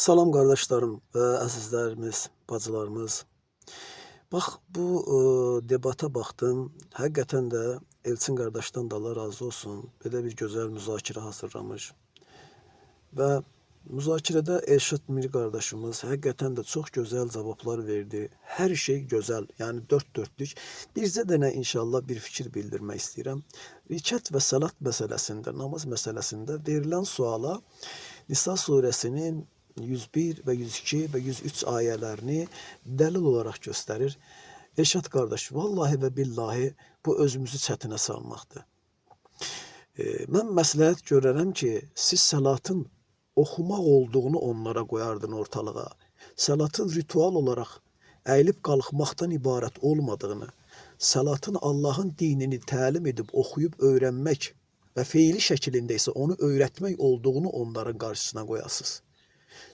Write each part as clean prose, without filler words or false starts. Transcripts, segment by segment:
Salam qardaşlarım və əzizlərimiz, bacılarımız. Bax bu debata baxdım. Həqiqətən də Elçin qardaşdan da Allah razı olsun. Belə bir gözəl müzakirə hazırlamış. Və müzakirədə Elşad Mir qardaşımız həqiqətən də çox gözəl cavablar verdi. Hər şey gözəl, yəni dörd dörtlük. Bircə dənə inşallah bir fikir bildirmək istəyirəm. Rikət və salat məsələsində, namaz məsələsində verilən suala Nisa surəsinin 101 və 102 və 103 ayələrini dəlil olaraq göstərir. Elşad qardaş, vallahi və billahi bu özümüzü çətinə salmaqdır. Mən məsləhət görərəm ki, siz səlatın oxumaq olduğunu onlara qoyardın ortalığa. Səlatın ritual olaraq əyilib qalxmaqdan ibarət olmadığını, səlatın Allahın dinini təlim edib oxuyub öyrənmək və feili şəklində isə onu öyrətmək olduğunu onların qarşısına qoyasınız.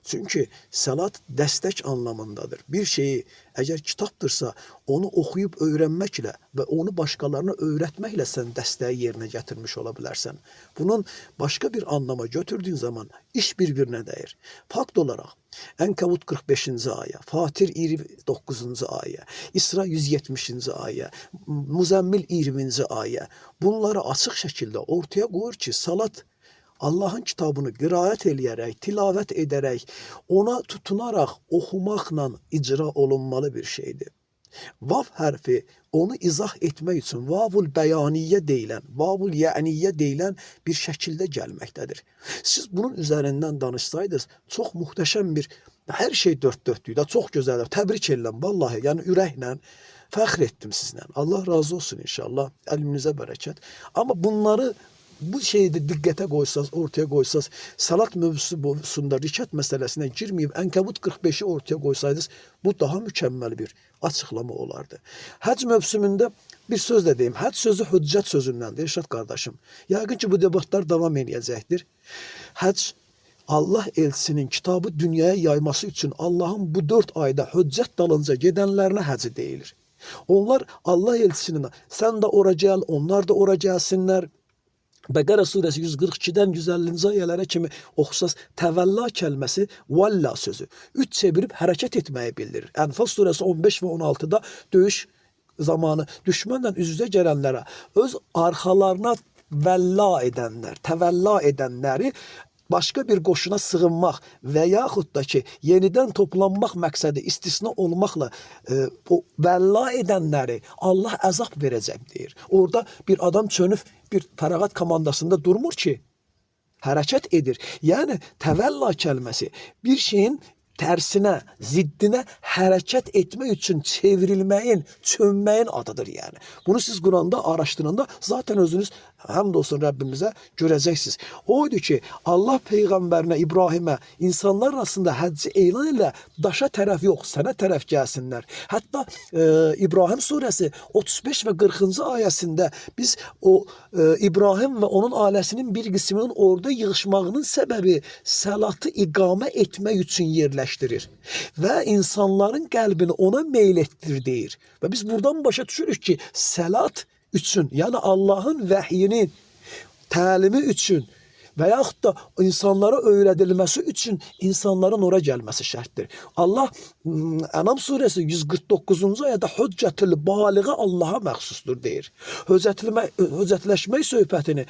Çünki səlat dəstək anlamındadır. Bir şeyi əgər kitabdırsa, onu oxuyub öyrənməklə və onu başqalarına öyrətməklə sən dəstəyi yerinə gətirmiş ola bilərsən. Bunun başqa bir anlama götürdüyün zaman iş bir-birinə dəyir. Fakt olaraq Ənkəbut 45-ci ayə, Fatir 29-cu ayə, İsra 170-ci ayə, Müzəmmil 20-ci ayə bunları açıq şəkildə ortaya qoyur ki, salat Allahın kitabını qiraət eləyərək, tilavət edərək, ona tutunaraq oxumaqla icra olunmalı bir şeydir. Vav hərfi onu izah etmək üçün vavul bəyaniyyə deyilən, vavul yəniyyə deyilən bir şəkildə gəlməkdədir. Siz bunun üzərindən danışsaydınız, çox muhteşəm bir hər şey dörd dörtlük də çox gözəldir. Təbrik edirəm vallahi, yəni ürəklə fəxr etdim sizlə. Allah razı olsun inşallah. Əlinizə bərəkət. Amma bunları bu şeyi də diqqətə qoysaz, ortaya qoysaz, salat mövzusunda rikət məsələsinə girməyib Ənkəbut 45-i ortaya qoysaydınız, bu daha mükəmməl bir açıqlama olardı. Həcc mövsümündə bir söz də deyim. Həcc sözü hüccət sözündəndir, Elşad qardaşım. Yəqin ki, bu debatlar davam eləyəcəkdir. Həcc Allah elçisinin kitabı dünyaya yayması üçün Allahın bu 4 ayda hüccət dalınca gedənlərinə həcc deyilir. Onlar Allah elçisinin sən də ora gəl, onlar da ora gəlsinlər. Bəqərə surəsi 142-dən 150-ci ayələrə kimi oxusaz, təvəlla kəlməsi valla sözü. Üç çevirib hərəkət etməyi bildirir. Ənfal surəsi 15 və 16-da döyüş zamanı düşmənlə üz-üzə gələnlərə öz arxalarına vəlla edənlər, təvəlla edənləri başqa bir qoşuna sığınmaq və yaxud da ki, yenidən toplanmaq məqsədi istisna olmaqla o vəlla edənləri Allah əzab verəcək deyir. Orada bir adam çönüb bir fərağat komandasında durmur ki, hərəkət edir. Yəni təvəlla kəlməsi bir şeyin tərsinə, ziddinə hərəkət etmək üçün çevrilməyin, çönməyin adıdır yəni. Bunu siz Quranda araşdıranda zaten özünüz həmd olsun Rəbbimizə görəcəksiniz. O idi ki, Allah peyğəmbərinə, İbrahimə insanlar arasında həcci elan elə, daşa tərəf yox, sənə tərəf gəlsinlər. Hətta İbrahim surəsi 35 və 40-cı ayəsində biz o İbrahim və onun ailəsinin bir qisminin orada yığışmağının səbəbi səlatı iqamə etmək üçün yerləşdirir və insanların qəlbini ona meyl etdir deyir. Və biz buradan başa düşürük ki, səlat üçün, yəni Allahın vəhyinin təlimi üçün və yaxud da insanlara öyrədilməsi üçün insanların ora gəlməsi şərtdir. Allah Ənam surəsi 149-cu ayədə hüccətül baliğə Allaha məxsusdur deyir. Hüccətləşmək söhbətini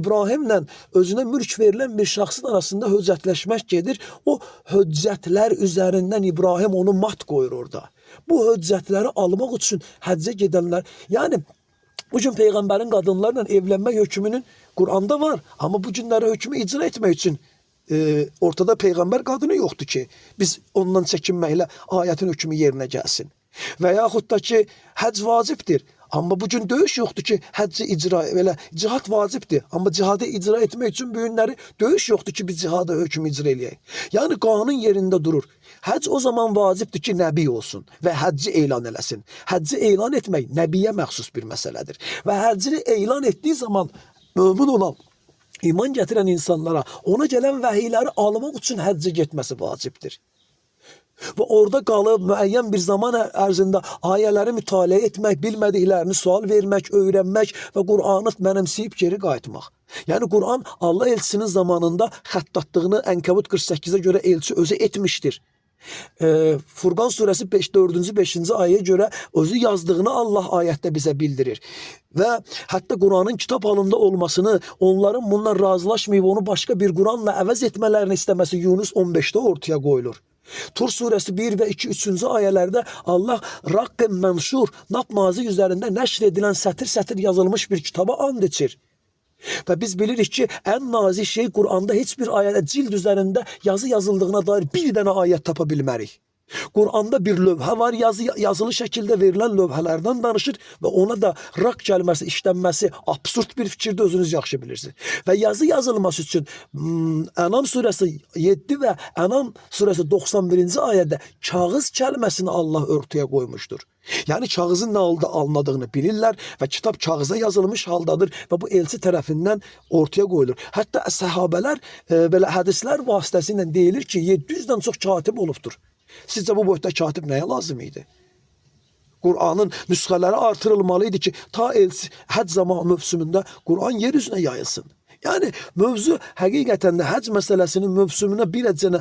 İbrahimlə özünə mülk verilən bir şəxsin arasında hüccətləşmək gedir. O hüccətlər üzərindən İbrahim onu mat qoyur orada. Bu hüccətləri almaq üçün həccə gedənlər, yəni bu gün peyğəmbərin qadınlarla evlənmək hökmünün Quranda var, amma bu günləri hökmü icra etmək üçün ortada peyğəmbər qadını yoxdur ki, biz ondan çəkinməklə ayətin hökmü yerinə gəlsin. Və yaxud da ki, həcc vacibdir. Amma bu gün döyüş yoxdur ki, həcci icra belə cihad vacibdir. Amma cihadı icra etmək üçün bu günləri döyüş yoxdur ki, biz cihada hökm icra eləyək. Yəni qanun yerində durur. Həcc o zaman vacibdir ki, nəbi olsun və həcci elan eləsin. Həcci elan etmək nəbiyə məxsus bir məsələdir. Və həccini elan etdiyi zaman mömin olan, iman gətirən insanlara ona gələn vəhiyləri almaq üçün həccə getməsi vacibdir. Və orada qalıb müəyyən bir zaman ərzində ayələri mütaliə etmək, bilmədiklərini sual vermək, öyrənmək və Qur'anı mənimsəyib geri qayıtmaq. Yəni Qur'an Allah elçisinin zamanında xəttatlığını Ənkəbut 48-ə görə elçi özü etmişdir. Furqan surəsi 5, 4-cü, 5-ci ayəyə görə özü yazdığını Allah ayətdə bizə bildirir. Və hətta Qur'anın kitab halında olmasını, onların bundan razılaşmayıb onu başqa bir Qur'anla əvəz etmələrini istəməsi Yunus 15-də ortaya qoyulur. Tur surəsi 1 və 2, 3-cü ayələrdə Allah Raqqim Mənşur, nap nazik üzərində nəşr edilən sətir-sətir yazılmış bir kitaba and içir. Və biz bilirik ki, ən nazik şey Qur'anda heç bir ayədə cild üzərində yazı yazıldığına dair bir dənə ayət tapa bilmərik. Qur'anda bir lövhə var, yazılı şəkildə verilən lövhələrdən danışır və ona da raq kəlməsi işlənməsi absurd bir fikirdir, özünüz yaxşı bilirsiniz. Və yazı yazılması üçün Ənam surəsi 7 və Ənam surəsi 91-ci ayədə kağız kəlməsini Allah ortaya qoymuşdur. Yəni kağızın nə oldu anladığını bilirlər və kitab kağıza yazılmış haldadır və bu elçi tərəfindən ortaya qoyulur. Hətta səhabələr belə hədislər vasitəsilə deyilir ki, 700-dən çox katib olubdur. Sizcə bu boyutda katib nəyə lazım idi? Qur'anın nüsxələri artırılmalı idi ki, ta elçi həcc zamanı mövsümündə Qur'an yer üzünə yayılsın. Yəni mövzu həqiqətən də həcc məsələsinin mövsümünə bir əcənə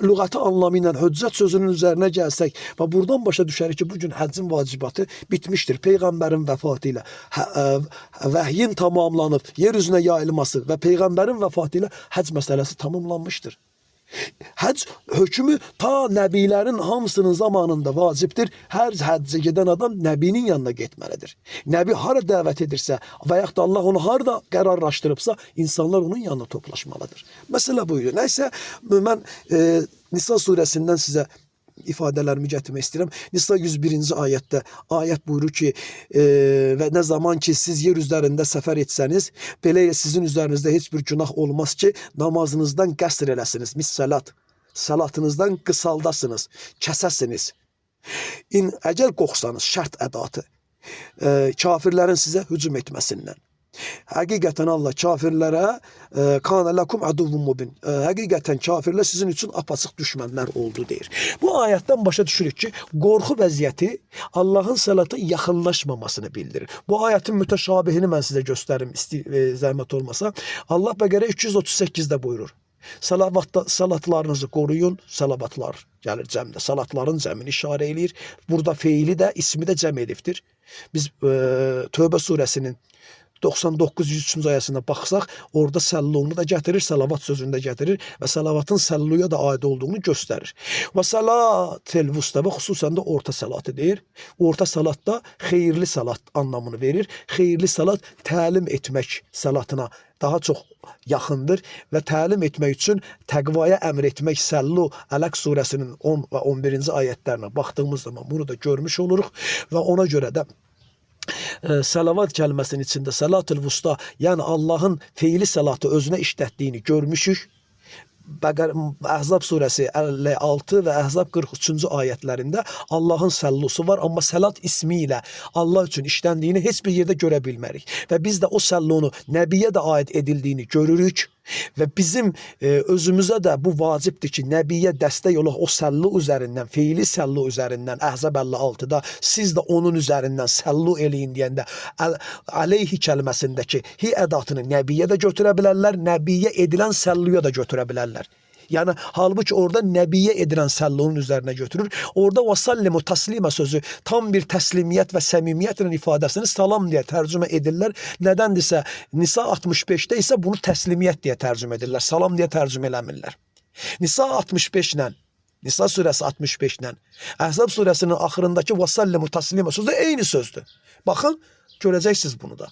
lüğəti anlamı ilə hüccət sözünün üzərinə gəlsək və buradan başa düşərik ki, bu gün həccin vacibatı bitmişdir. Peyğəmbərin vəfatı ilə vəhyin tamamlanıb, yer üzünə yayılması və peyğəmbərin vəfatı ilə həcc məsələsi tamamlanmışdır. Həcc hökmü ta nəbilərin hamısının zamanında vacibdir. Hər həccə gedən adam nəbinin yanına getməlidir. Nəbi hara dəvət edirsə və yaxud da Allah onu harada qərarlaşdırıbsa, insanlar onun yanına toplaşmalıdır. Məsələ buydu. Nəysə, mən Nisa surəsindən sizə ifadələrimi gətirmək istəyirəm. Nisa 101-ci ayətdə ayət buyurur ki, və nə zaman ki siz yer üzərində səfər etsəniz, belə sizin üzərinizdə heç bir günah olmaz ki, namazınızdan qəsr eləsiniz. Mis səlat. Səlatınızdan qısaldasınız, kəsəsiniz. Əgər qorxsanız, şərt ədatı, kafirlərin sizə hücum etməsindən. Həqiqətən Allah kafirlərə kana lekum aduvvun mubin. Həqiqətən kafirlər sizin üçün apaçıq düşmənlər oldu deyir. Bu ayətdən başa düşürük ki, qorxu vəziyyəti Allahın səlata yaxınlaşmamasını bildirir. Bu ayətin mütəşabihini mən sizə göstərim, zəhmət olmasa. Allah Bəqərə 238-də buyurur. Salatlarınızı qoruyun. Salavatlar gəlir cəmdə. Salatların cəmini işarə eləyir. Burada feili də, ismi də cəm edibdir. Biz Tövbə surəsinin 99-103-cü ayəsinə baxsaq, orada səllunu da gətirir, salavat sözünü də gətirir və salavatın səlluya da aid olduğunu göstərir. Və salatel vusta və xüsusən də orta salatı deyir. Orta salatda xeyirli salat anlamını verir. Xeyirli salat təlim etmək salatına daha çox yaxındır və təlim etmək üçün təqvaya əmr etmək səllu Ələq surəsinin 10 və 11-ci ayətlərinə baxdığımız zaman bunu da görmüş oluruq və ona görə də salavat kəlməsinin içində salatul vusta, yəni Allahın feili salatı özünə işlətdiyini görmüşük. Əhzab surəsi 56 və Əhzab 43-cü ayətlərində Allahın səllusu var, amma səlat ismi ilə Allah üçün işləndiyini heç bir yerdə görə bilmərik. Və biz də o səllunu nəbiyə də aid edildiyini görürük və bizim özümüzə də bu vacibdir ki, nəbiyə dəstək olaq o səllu üzərindən, feili səllu üzərindən Əhzab 56-da siz də onun üzərindən səllu eləyin deyəndə aleyhi kəlməsindəki hi ədatını nəbiyə də götürə bilərlər, nəbiyə edilən səlluya da götürə bilərlər. Yəni halbuki orada nəbiyə edilən səllunun üzərinə götürür. Orada vasallimu taslimə sözü tam bir təslimiyyət və səmimiyyətlə ifadəsini salam deyə tərcümə edirlər. Nədəndirsə Nisa 65-də isə bunu təslimiyyət deyə tərcümə edirlər. Salam deyə tərcümə eləmirlər. Nisa 65 ilə Nisa surəsi 65 ilə Əhzab surəsinin axırındakı vasallimu taslimə sözü eyni sözdür. Baxın, görəcəksiniz bunu da.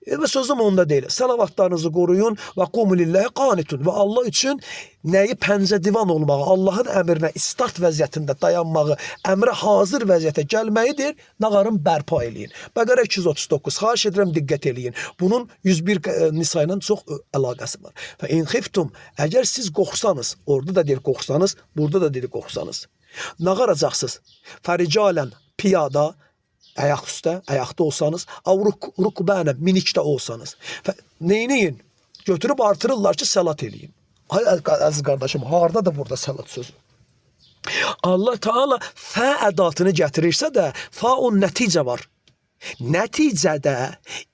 Və sözüm onda deyil. Salavatlarınızı qoruyun və qumu lillahi qanitun və Allah üçün nəyi pəncə divan olmağı, Allahın əmrinə start vəziyyətində dayanmağı, əmrə hazır vəziyyətə gəlməyidir, nağarın bərpa eləyin. Bəqərə 239. Xahiş edirəm diqqət eləyin. Bunun 101 Nisa ilə çox əlaqəsi var. Və in xiftum, əgər siz qorxsanız, orada da deyir qorxsanız, burada da deyir qorxsanız. Nağaracaqsınız. Fəricalən piyada, ayaq üstə, ayaqda olsanız, av rukbənə minikdə olsanız. Və neynəyin? Götürüb artırırlar ki, səlat eləyin. Ay əziz qardaşım, hardadır burada səlat sözü? Allah Teala fə ədatını gətirirsə də, faun nəticə var. Nəticədə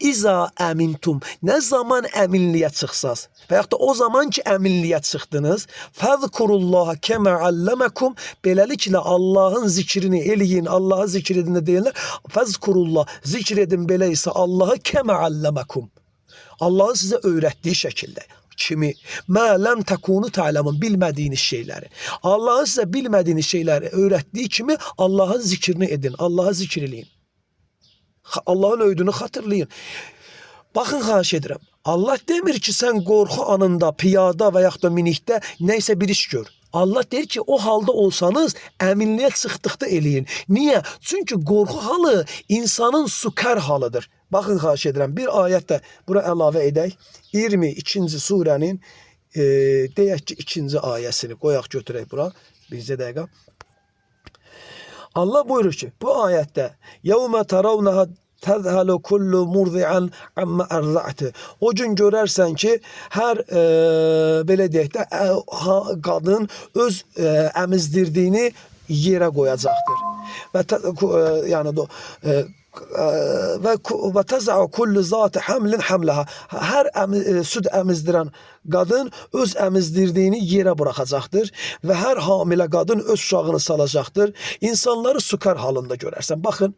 iza əmintum, nə zaman əminliyə çıxsaz və yaxud da o zaman ki əminliyə çıxdınız, fəzkurullaha kəmə alləməkum, beləliklə Allahın zikrini eləyin, Allahı zikr edin də deyirlər, fəzkurullah, zikr edin belə isə Allahı kəmə alləməkum. Allahın sizə öyrətdiyi şəkildə. Kimi? Mə ləm təkunu ta'ləmun, bilmədiyiniz şeyləri. Allahın sizə bilmədiyiniz şeyləri öyrətdiyi kimi Allahın zikrini edin, Allahı zikr eləyin. Allahın öyüdünü xatırlayın. Baxın, xahiş edirəm. Allah demir ki, sən qorxu anında piyada və yaxud da minikdə nə isə bir iş gör. Allah deyir ki, o halda olsanız əminliyə çıxdıqda eləyin. Niyə? Çünki qorxu halı insanın sukar halıdır. Baxın, xahiş edirəm. Bir ayət də bura əlavə edək. 22-ci surənin deyək ki, 2-ci ayəsini qoyaq götürək bura. Bircə dəqiqə. Allah buyurur ki, bu ayətdə yevmə təravnaha təzhəlu kullu murdi'an amma ərza'ti. O gün görərsən ki, hər belə deyək də qadın öz əmizdirdiyini yerə qoyacaqdır. Və yəni və təza'u kullu zati hamlin hamlaha. Hər süd əmizdirən qadın öz əmizdirdiyini yerə buraxacaqdır və hər hamilə qadın öz uşağını salacaqdır. İnsanları sukar halında görərsən. Baxın,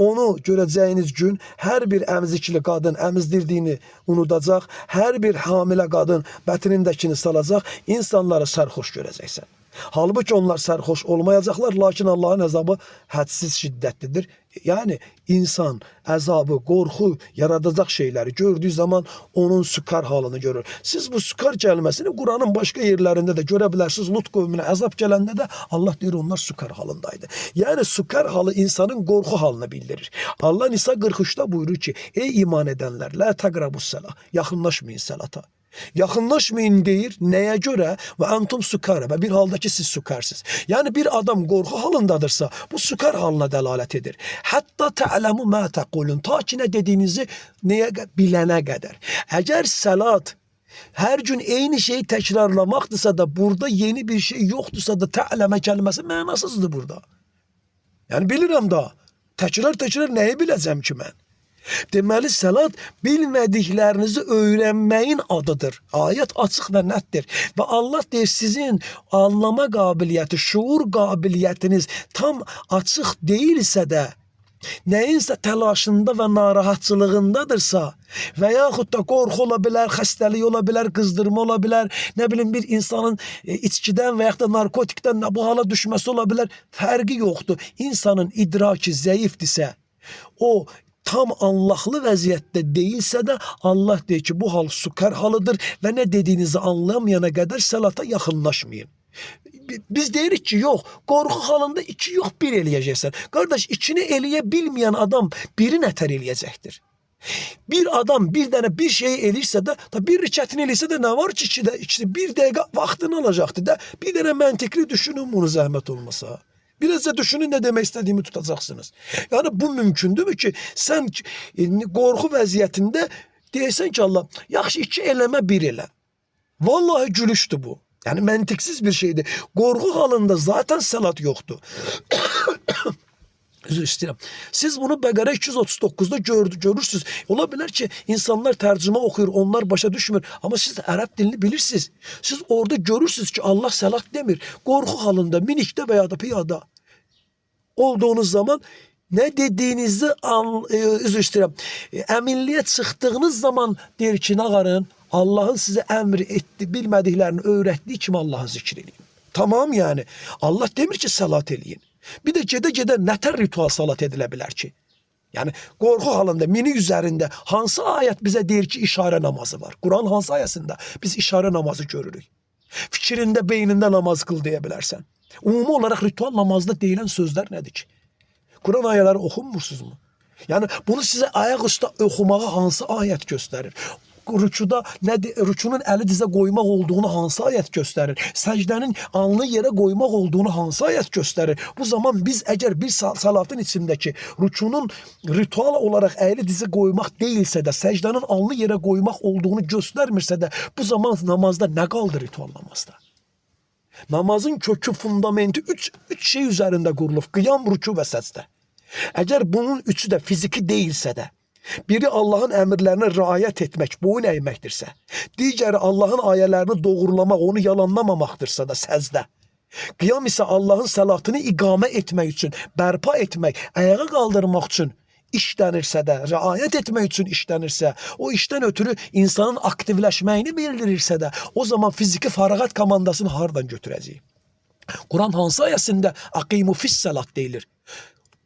onu görəcəyiniz gün hər bir əmzikli qadın əmizdirdiyini unudacaq, hər bir hamilə qadın bətnindəkini salacaq, insanları sərxoş görəcəksən. Halbuki onlar sərxoş olmayacaqlar, lakin Allahın əzabı hədsiz şiddətlidir. Yəni insan əzabı, qorxu yaradacaq şeyləri gördüyü zaman onun sükar halını görür. Siz bu sükar kəlməsini Quranın başqa yerlərində də görə bilərsiniz. Lut qövminə əzab gələndə də Allah deyir onlar sükar halındaydı. Yəni sükar halı insanın qorxu halını bildirir. Allah Nisa 43-də buyurur ki, ey iman edənlər, la təqrabus səlah, yaxınlaşmayın səlata. Yaxınlaşmayın deyir, nəyə görə? Və entum sukara, və bir halda ki siz sukarsınız. Yəni bir adam qorxu halındadırsa, bu sukar halına dəlalət edir. Hətta tə'ləmu mə təqulun, ta ki nə dediyinizi nəyə bilənə qədər. Əgər səlat hər gün eyni şeyi təkrarlamaqdırsa da, burada yeni bir şey yoxdursa da tə'ləmə kəlməsi mənasızdır burada. Yəni bilirəm da, təkrar nəyi biləcəm ki mən? Deməli, səlat bilmədiklərinizi öyrənməyin adıdır. Ayət açıq və nətdir. Və Allah deyir, sizin anlama qabiliyyəti, şuur qabiliyyətiniz tam açıq deyilsə də, nəyinsə təlaşında və narahatçılığındadırsa və yaxud da qorxu ola bilər, xəstəlik ola bilər, qızdırma ola bilər, nə bilim bir insanın içkidən və yaxud da narkotikdən bu hala düşməsi ola bilər, fərqi yoxdur. İnsanın idraki zəifdirsə, o tam anlaqlı vəziyyətdə deyilsə də Allah deyir ki, bu hal sukar halıdır və nə dediyinizi anlamayana qədər səlata yaxınlaşmayın. Biz deyirik ki, yox, qorxu halında 2 yox 1 eləyəcəksən. Qardaş, 2-ni eləyə bilməyən adam 1-i nətər eləyəcəkdir? Bir adam bir dənə bir şeyi eləyirsə də, da bir rükətini eləyirsə də nə var ki, ikisi bir dəqiqə vaxtını alacaqdır da. Bir dənə məntiqli düşünün bunu zəhmət olmasa. Biraz da düşünün nə demək istədiyimi tutacaqsınız. Yəni bu mümkündürmü ki, sən qorxu vəziyyətində deyirsən ki, Allah, yaxşı 2 eləmə 1 elə. Vallahi gülüşdür bu. Yəni məntiqsiz bir şeydir. Qorxu halında zaten səlat yoxdur. Üzr istəyirəm. Siz bunu Bəqərə 239-da görürsünüz. Ola bilər ki, insanlar tərcümə oxuyur, onlar başa düşmür. Amma siz ərəb dilini bilirsiniz. Siz orada görürsünüz ki, Allah səlat demir. Qorxu halında, minikdə və ya da piyada olduğunuz zaman nə dediyinizi üzr istəyirəm. Əminliyə çıxdığınız zaman deyir ki, nə qarın, Allahın sizə əmr etdi, bilmədiklərini öyrətdiyi kimi Allahı zikr eləyin. Tamam yəni. Allah demir ki, səlat eləyin. Bir də gedə-gedə nətər ritual salat edilə bilər ki? Yəni qorxu halında, minik üzərində hansı ayət bizə deyir ki, işarə namazı var? Quran hansı ayəsində biz işarə namazı görürük? Fikrində, beynində namaz qıl deyə bilərsən. Ümumi olaraq ritual namazda deyilən sözlər nədir ki? Quran ayələri oxunmursunuzmu? Yəni bunu sizə ayaq üstə oxumağa hansı ayət göstərir? Rükuda rükunun əli dizə qoymaq olduğunu hansı ayət göstərir? Səcdənin alnı yerə qoymaq olduğunu hansı ayət göstərir? Bu zaman biz əgər bir salatın içindəki rükunun ritual olaraq əyli dizə qoymaq deyilsə də, səcdənin alnı yerə qoymaq olduğunu göstərmirsə də, bu zaman namazda nə qaldı ritual namazda? Namazın kökü, fundamenti üç şey üzərində qurulub. Qiyam, rüku və səcdə. Əgər bunun üçü də fiziki deyilsə də, biri Allahın əmrlərinə riayət etmək, boyun əyməkdirsə, digəri Allahın ayələrini doğrulamaq, onu yalanlamamaqdırsa da səcdə. Qiyam isə Allahın səlatını iqamə etmək üçün, bərpa etmək, ayağa qaldırmaq üçün işlənirsə də, riayət etmək üçün işlənirsə, o işdən ötürü insanın aktivləşməyini bildirirsə də, o zaman fiziki farağat komandasını hardan götürəcəyik? Quran hansı ayəsində aqimu fis-salat deyilir?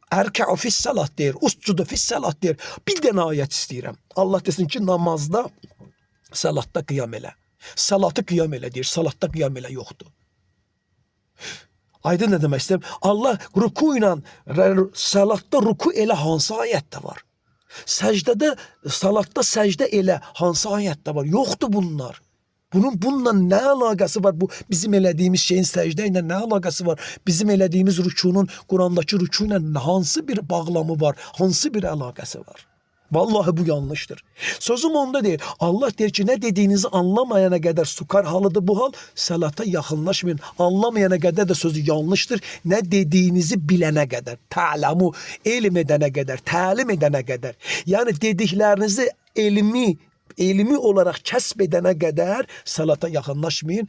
Ərkəu fis-salat deyir, uscudu fis-salat deyir. Bir dənə ayət istəyirəm. Allah desin ki, namazda, salatda qiyam elə. Salatı qiyam elə deyir, salatda qiyam elə yoxdur. Aydın nə demək istəyirəm? Allah ruku ilə salatda ruku elə hansı ayətdə var? Səcdədə, salatda səcdə elə hansı ayətdə var? Yoxdur bunlar. Bunun bununla nə əlaqəsi var? Bu bizim elədiyimiz şeyin səcdə ilə nə əlaqəsi var? Bizim elədiyimiz rükunun Qurandakı rüku ilə hansı bir bağlamı var? Hansı bir əlaqəsi var? Vallahi bu yanlışdır. Sözüm onda deyil. Allah deyir ki, nə dediyinizi anlamayana qədər sukar halıdır bu hal, səlata yaxınlaşmayın. Anlamayana qədər də sözü yanlışdır. Nə dediyinizi bilənə qədər, təlamu, elm edənə qədər, təlim edənə qədər. Yəni dediklərinizi elmi olaraq kəsb edənə qədər səlata yaxınlaşmayın.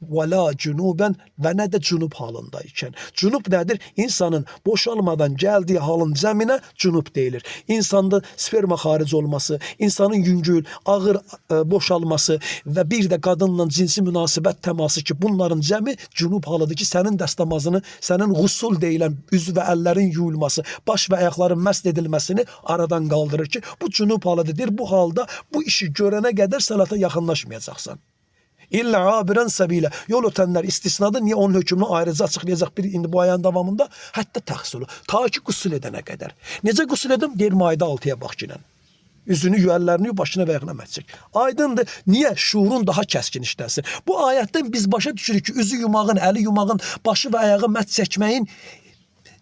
Və la cünubən və nə də cünub halında ikən. Cünub nədir? İnsanın boşalmadan gəldiyi halın cəminə cünub deyilir. İnsanda sperma xaric olması, insanın yüngül, ağır boşalması və bir də qadınla cinsi münasibət təması ki, bunların cəmi cünub halıdır ki, sənin dəstəmazını, sənin ğusul deyilən üz və əllərin yuyulması, baş və ayaqların məst edilməsini aradan qaldırır ki, bu cünub halıdır. Deyir, bu halda bu işi görənə qədər səlata yaxınlaşmayacaqsan. İllə abirən səbilə. Yol ötənlər istisnadır. Niyə onun hökmünü ayrıca açıqlayacaq bir indi bu ayənin davamında? Hətta təxsulu. Ta ki qüsül edənə qədər. Necə qüsül edim? Deyir Maidə 6-ya bax ginən. Üzünü, əllərini başına və ayağına məhz çək. Aydındır. Niyə? Şuurun daha kəskin işləsin. Bu ayətdən biz başa düşürük ki, üzü yumağın, əli yumağın, başı və ayağı məhz çəkməyin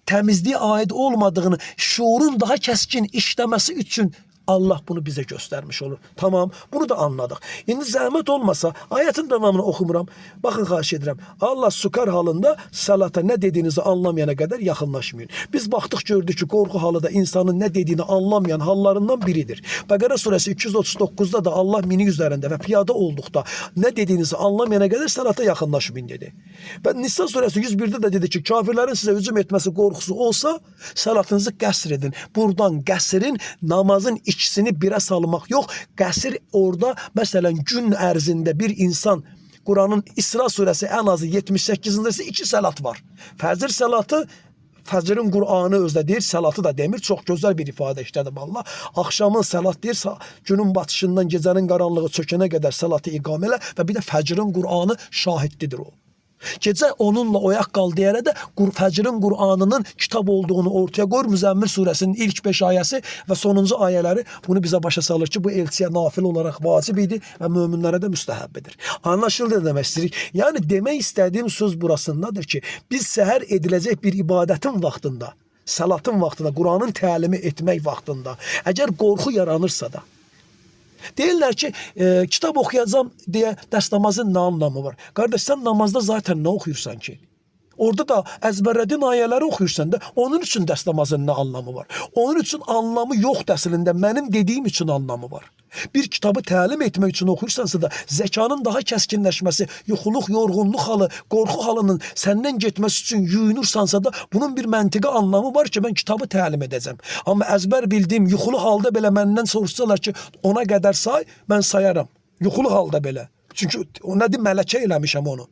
təmizliyə aid olmadığını, şuurun daha kəskin işləməsi üçün Allah bunu bizə göstərmiş olur. Tamam, bunu da anladıq. İndi zəhmət olmasa, ayətin davamını oxumuram. Baxın, xahiş edirəm. Allah sukar halında səlata nə dediyinizi anlamayana qədər yaxınlaşmayın. Biz baxdıq, gördük ki, qorxu halı da insanın nə dediyini anlamayan hallarından biridir. Bəqərə surəsi 239-da da Allah mini üzərində və piyada olduqda nə dediyinizi anlamayana qədər səlata yaxınlaşmayın dedi. Və Nisa surəsi 101-də də dedi ki, kafirlərin sizə hücum etməsi qorxusu olsa, səlatınızı qəsr edin. Buradan qəsrin namazın ikisini birə salmaq yox, qəsr orada məsələn gün ərzində bir insan Quranın İsra surəsi ən azı 78-ci iki səlat var. Fəcr səlatı, fəcrin Qur'anı özdə deyir, səlatı da demir. Çox gözəl bir ifadə işlədib Allah. Axşamın səlat deyir, günün batışından gecənin qaranlığı çökənə qədər səlatı iqamə elə və bir də fəcrin Qur'anı şahidlidir o. Gecə onunla oyaq qal deyərə də fəcrin Qur'anının kitab olduğunu ortaya qoyur. Müzəmmil surəsinin ilk 5 ayəsi və sonuncu ayələri bunu bizə başa salır ki, bu elçiyə nafil olaraq vacib idi və möminlərə də müstəhəbbidir. Anlaşıldı demək istəyirik. Yəni demək istədiyim söz burasındadır ki, biz səhər ediləcək bir ibadətin vaxtında, səlatın vaxtında, Qur'anın təlimi etmək vaxtında, əgər qorxu yaranırsa da, deyirlər ki, kitab oxuyacam deyə dəstəmazın nə anlamı var? Qardaş, sən namazda zaten nə oxuyursan ki? Orada da əzbərlədiyin ayələri oxuyursan da, onun üçün dəstəmazın nə anlamı var? Onun üçün anlamı yoxdur əslində, mənim dediyim üçün anlamı var. Bir kitabı təlim etmək üçün oxuyursansa da, zəkanın daha kəskinləşməsi, yuxuluq, yorğunluq halı, qorxu halının səndən getməsi üçün yuyunursansa da, bunun bir məntiqi anlamı var ki, mən kitabı təlim edəcəm. Amma əzbər bildiyim yuxulu halda belə məndən soruşsalar ki, ona qədər say, mən sayaram. Yuxulu halda belə. Çünki o nədir, mələkə eləmişəm onu.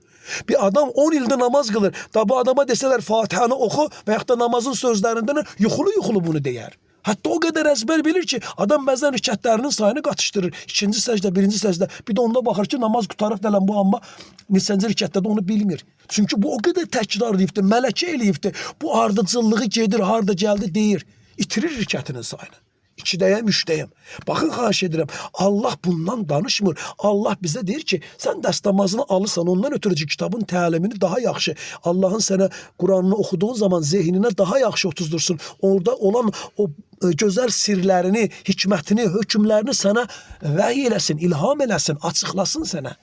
Bir adam 10 ildə namaz qılır. Da bu adama desələr Fatihəni oxu və yaxud da namazın sözlərindən yuxulu-yuxulu bunu deyər. Hətta o qədər əzbər bilir ki, adam bəzən rükətlərinin sayını qatışdırır. İkinci səcdə, birinci səcdə. Bir də onda baxır ki, namaz qurtarıb gələn bu amma neçənci rükətdə də onu bilmir. Çünki bu o qədər təkrar eləyibdir, mələkə eləyibdir. Bu ardıcıllığı gedir, harda gəldi deyir. İtirir rükətinin sayını. 2-dəyəm, 3-dəyəm. Baxın, xahiş edirəm. Allah bundan danışmır. Allah bizə deyir ki, sən dəstəmazını alırsan, ondan ötürü ki, kitabın təlimini daha yaxşı, Allahın sənə Quranını oxuduğun zaman zehninə daha yaxşı otuzdursun. Orada olan o gözəl sirlərini, hikmətini, hökmlərini sənə vəhy eləsin, ilham eləsin, açıqlasın sənə.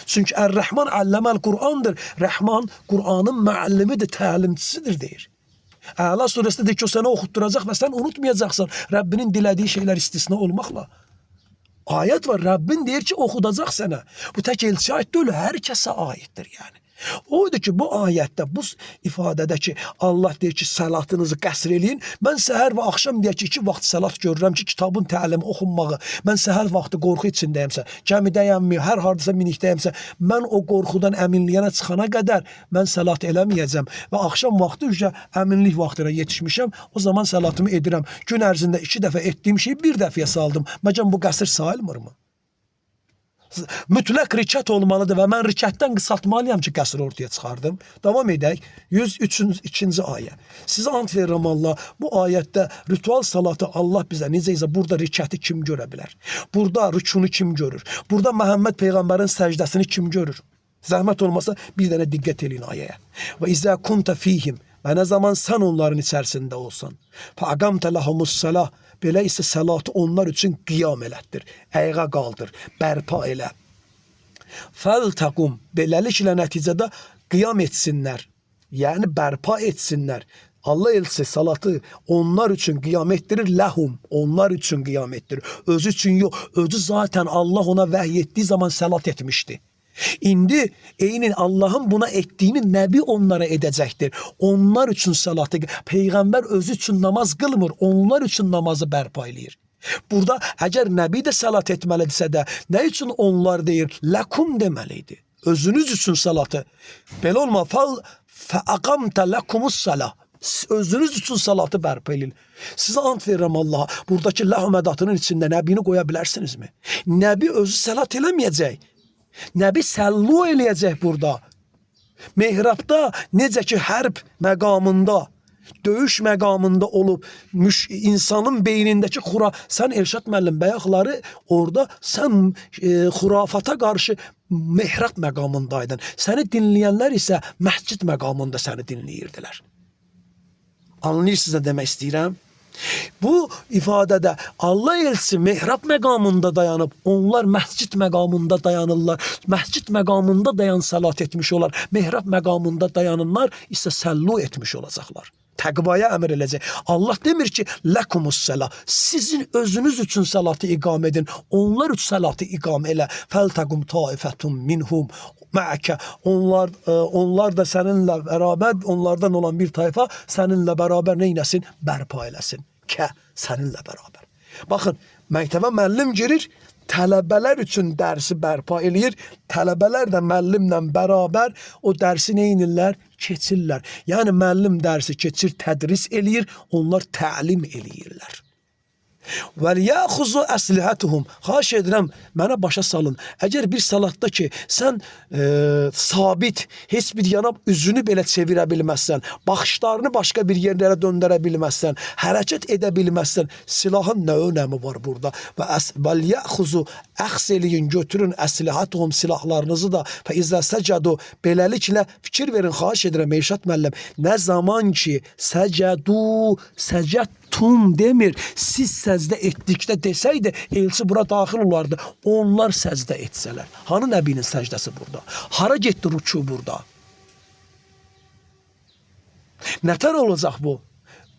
Çünki Ər-Rəhman alləməl Qur'andır. Rəhman Qur'anın müəllimidir, təlimçisidir deyir. Əla surəsində deyir ki, o sənə oxutduracaq və sən unutmayacaqsan. Rəbbinin dilədiyi şeylər istisna olmaqla. Ayət var, Rəbbin deyir ki, oxudacaq sənə. Bu tək elçiyə aid deyil, hər kəsə aiddir yəni. O idi ki, bu ayətdə, bu ifadədə ki, Allah deyir ki, səlatınızı qəsr eləyin. Mən səhər və axşam deyək ki, 2 vaxt səlat görürəm ki, kitabın təlimi oxunmağı. Mən səhər vaxtı qorxu içindəyimsə, gəmidəyəmmi, hər hardasa minikdəyimsə, mən o qorxudan əminliyənə çıxana qədər mən səlat eləməyəcəm və axşam vaxtı ücə əminlik vaxtına yetişmişəm, o zaman səlatımı edirəm. Gün ərzində 2 dəfə etdiyim şeyi bir dəfəyə saldım. Məgər bu qəsr sayılmırmı? Mütləq rikət olmalıdır və mən rikətdən qısaltmalıyam ki, qəsri ortaya çıxardım. Davam edək. 103-cü ayə. Sizə ant verirəm Allah, bu ayətdə ritual salatı Allah bizə necə isə burada rikəti kim görə bilər? Burada rükunu kim görür? Burada Məhəmməd peyğəmbərin səcdəsini kim görür? Zəhmət olmasa bir dənə diqqət eləyin ayəyə. Və izə kunta fihim, və nə zaman sən onların içərisində olsan, fa aqamta lahumus salah, belə isə səlatı onlar üçün qiyam elətdir, ayağa qaldır, bərpa elə. Fəltəqum, beləliklə nəticədə qiyam etsinlər, yəni bərpa etsinlər. Allah elçisi salatı onlar üçün qiyam etdirir, ləhum, onlar üçün qiyam etdirir. Özü üçün yox, özü zaten Allah ona vəhy etdiyi zaman səlat etmişdi. İndi eyni Allahın buna etdiyini Nəbi onlara edəcəkdir. Onlar üçün salatı, Peyğəmbər özü üçün namaz qılmır, onlar üçün namazı bərpa eləyir. Burada əgər Nəbi də salat etməlidirsə də, nə üçün onlar deyir? Ləkum deməli idi. Özünüz üçün salatı. Belə olma. Fəaqamtə ləkumus salah. Özünüz üçün salatı bərpa eləyin. Sizə ant verirəm Allaha. Buradakı ləhum ədatının içində Nəbini qoya bilərsinizmi? Nəbi özü salat eləməyəcək. Nəbi səllu eləyəcək burada. Mehrabda necə ki hərb məqamında, döyüş məqamında olub insanın beynindəki sən Elşad müəllim bayaqları orada sən xurafata qarşı mehrab məqamındaydın. Səni dinləyənlər isə məscid məqamında səni dinləyirdilər. Anlayırsınız nə demək istəyirəm? Bu ifadədə Allah elçisi mehrab məqamında dayanıb, onlar məscid məqamında dayanırlar. Məscid məqamında dayan salat etmiş olar. Mehrab məqamında dayananlar isə səllu etmiş olacaqlar. Təqvaya əmr eləcək. Allah demir ki, ləkumus səlah. Sizin özünüz üçün salatı iqam edin. Onlar üçün salatı iqam elə. Fəltəqum taifətun minhum məəkə. Onlar da səninlə bərabər, onlardan olan bir tayfa səninlə bərabər neynəsin? Bərpa eləsin. Kə, səninlə bərabər. Baxın, məktəbə müəllim girir, tələbələr üçün dərsi bərpa eləyir. Tələbələr də müəllimlə bərabər o dərsi neynirlər? Keçirlər. Yəni müəllim dərsi keçir, tədris eləyir, onlar təlim eləyirlər. Və liyəxuzu əslihətuhum. Xahiş edirəm, mənə başa salın. Əgər bir salatda ki, sən sabit, heç bir yana üzünü belə çevirə bilməzsən, baxışlarını başqa bir yerlərə döndərə bilməzsən, hərəkət edə bilməzsən, silahın nə önəmi var burada? Və liyəxuzu, əxz eləyin, götürün əslihətuhum, silahlarınızı da. Fə izə səcədu, beləliklə fikir verin, xahiş edirəm Elşad müəllim, nə zaman ki səcədu, səcədtum demir, siz səcdə etdikdə desəydi, elçi bura daxil olardı. Onlar səcdə etsələr. Hanı Nəbinin səcdəsi burada? Hara getdi rükû burada? Nətər olacaq bu?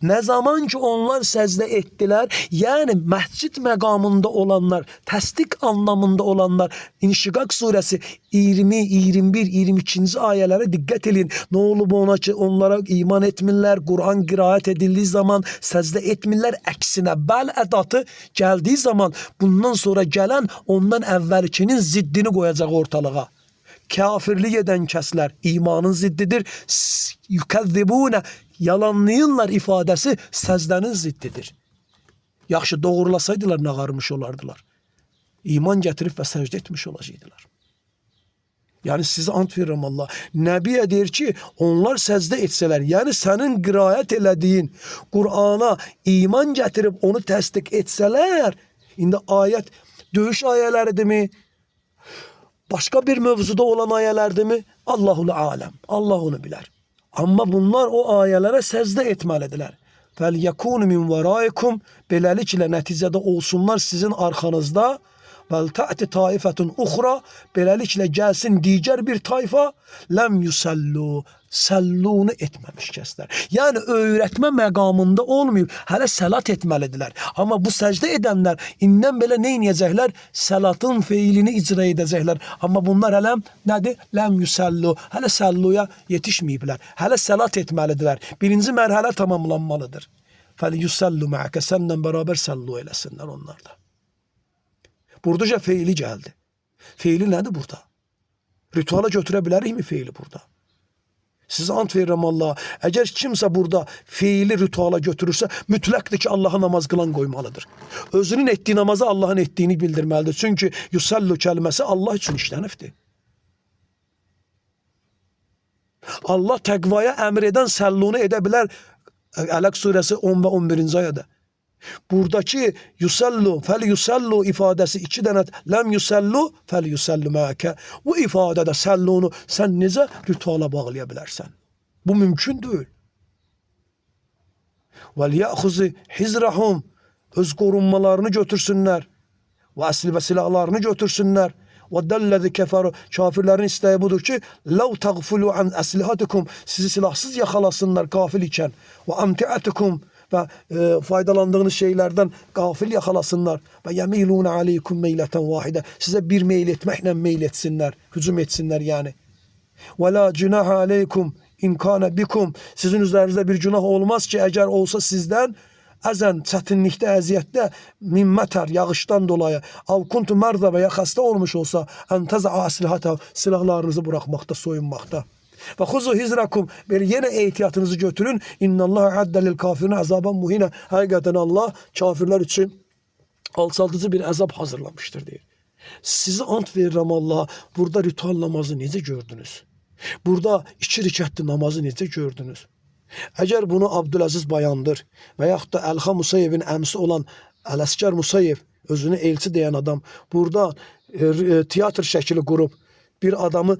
Nə zaman ki onlar səcdə etdilər, yəni məscid məqamında olanlar, təsdiq anlamında olanlar, İnşiqaq surəsi 20, 21, 22-ci ayələrə diqqət eləyin. Nə olub ona ki, onlara iman etmirlər, Quran qiraət edildiyi zaman səcdə etmirlər, əksinə bəl ədatı gəldiyi zaman bundan sonra gələn ondan əvvəlkinin ziddini qoyacaq ortalığa. Kafirlik edən kəslər imanın ziddidir. Yükəzzibunə, yalanlayırlar ifadəsi səcdənin ziddidir. Yaxşı, doğrulasaydılar nağarmış olardılar. İman gətirib və səcdə etmiş olacaqdılar. Yəni sizə ant verirəm Allah. Nəbiyə deyir ki, onlar səcdə etsələr, yəni sənin qiraət elədiyin Qur'ana iman gətirib onu təsdiq etsələr, indi ayət döyüş ayələridirmi? Başqa bir mövzuda olan ayələrdirmi? Allahul aləm. Allah onu bilər. Amma bunlar o ayələrə səcdə etməlidirlər. Fəl yekunu min varaikum, beləliklə nəticədə olsunlar sizin arxanızda. Vel ta'ti taifetun uxra, beləliklə gəlsin digər bir tayfa, ləm yusallu, səllunu etməmiş kəslər. Yəni öyrətmə məqamında olmayıb, hələ səlat etməlidirlər. Amma bu səcdə edənlər indən belə nə edəcəklər? Səlatın feilini icra edəcəklər. Amma bunlar hələ nədir? Ləm yusallu, hələ səlluya yetişməyiblər. Hələ səlat etməlidirlər. Birinci mərhələ tamamlanmalıdır. Fəl yusallu ma'aka, səndən bərabər səllu eləsinlər onlar da. Buradaca feili gəldi. Feili nədir burada? Rituala götürə bilərikmi feili burada? Sizə ant verirəm Allah. Əgər kimsə burada feili rituala götürürsə, mütləqdir ki, Allaha namaz qılan qoymalıdır. Özünün etdiyi namazı Allahın etdiyini bildirməlidir. Çünki yusallu kəlməsi Allah üçün işlənibdir. Allah təqvaya əmr edən səllunu edə bilər. Ələq surəsi 10 və 11-ci ayədə. Buradakı yusallu, fel yusallu ifadəsi iki dənə ləm yusallu, fel yusallu ma'aka. Bu ifadədə səllunu sən necə rituala bağlaya bilərsən? Bu mümkün deyil. Vel ya'khuzu hizrahum, öz qorunmalarını götürsünlər. Və əsli və silahlarını götürsünlər. Və dəlləzi kəfəru, kafirlərin istəyi budur ki, ləv təğfulu an əslihatikum, sizi silahsız yaxalasınlar qafil ikən. Və amtiatikum, və faydalandığınız şeylərdən qafil yaxalasınlar. Və yemiluna aleykum meylətən vahidə, sizə bir meyl etməklə meyl etsinlər, hücum etsinlər yəni. Və la cunaha aleykum in kana bikum, sizin üzərinizdə bir günah olmaz ki, əgər olsa sizdən əzən, çətinlikdə, əziyyətdə, min mətər, yağışdan dolayı, av kuntu mərdə və ya xəstə olmuş olsa, ən təzə əslihətə, silahlarınızı buraxmaqda, soyunmaqda. Və xuzu hizrakum, belə yenə ehtiyatınızı götürün. İnnallaha addə lil kafirin əzaban muhinə. Həqiqətən Allah kafirlər üçün alçaldıcı bir əzab hazırlamışdır deyir. Sizi ant verirəm Allaha, burada ritual namazı necə gördünüz? Burada iki rükətli namazı necə gördünüz? Əgər bunu Abdüləziz Bayandır və yaxud da Əlxa Musayevin əmsi olan Ələsgər Musayev, özünü elçi deyən adam, burada teatr şəkili qurub bir adamı